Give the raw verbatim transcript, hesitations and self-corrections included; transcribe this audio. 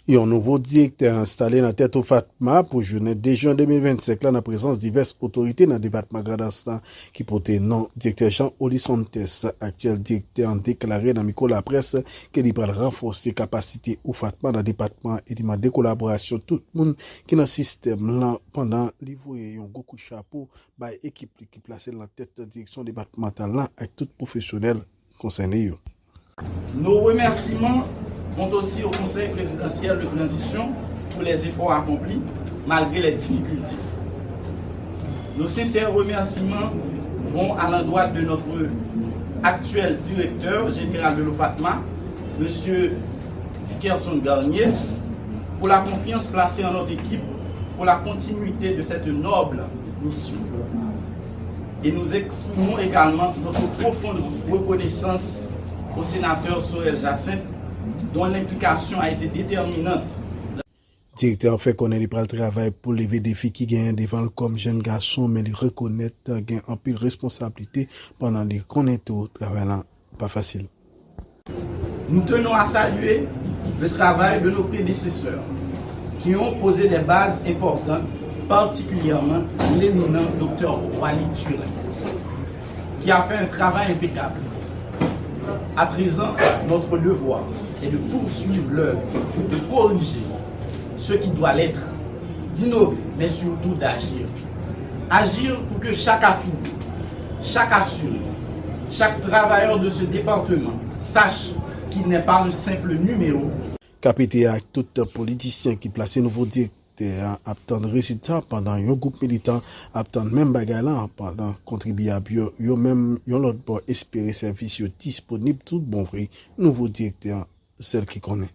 Yon nouvo direktè enstale nan tèt OFATMA pou jounen de jen de mil vennsenk la, nan prezans divès otorite nan depatman Grandans lan, ki pote non direktè Jean Olisontes. Aktyèl direktè an deklare nan mikwo laprès ke li pral ranfòse kapasite OFATMA nan depatman an e li mande kolaborasyon tout moun ki nan sistèm lan pandan li voye yon gwo kout chapo bay ekip li ki plase l nan tèt direksyon depatmantal lan ak tout pwofesyonèl konsène yo. Nos remerciements vont aussi au Conseil présidentiel de transition pour les efforts accomplis malgré les difficultés. Nos sincères remerciements vont à l'endroit de notre actuel directeur général de l'OFATMA, M. Vikerson Garnier, pour la confiance placée en notre équipe pour la continuité de cette noble mission. Et nous exprimons également notre profonde reconnaissance au sénateur Sorel Jacinthe, dont l'implication a été déterminante. Direktè an fè konnen li pral travay pou leve defi ki genyen devan l kòm jèn gason, men li rekonèt gen anpil responsablite pandan li konnen tou travay lan pa fasil. Nous tenons à saluer le travail de nos prédécesseurs qui ont posé des bases importantes, particulièrement l'éminent Dr Waly Thurin, qui a fait un travail impeccable. À présent, notre devoir est de poursuivre l'œuvre, de corriger ce qui doit l'être, d'innover, mais surtout d'agir. Agir pour que chaque affilié, chaque assuré, chaque travailleur de ce département sache qu'il n'est pas un simple numéro. K P T A ak tout politisyen ki plase nouvo direktè a ap tann rezilta pandan yon gwoup militan ap tann menm bagay lan pandan kontribyab yo, yo menm yon lòt bò espere sèvis yo disponib tout bon vre. Nouvo direktè an sèl ki konnen.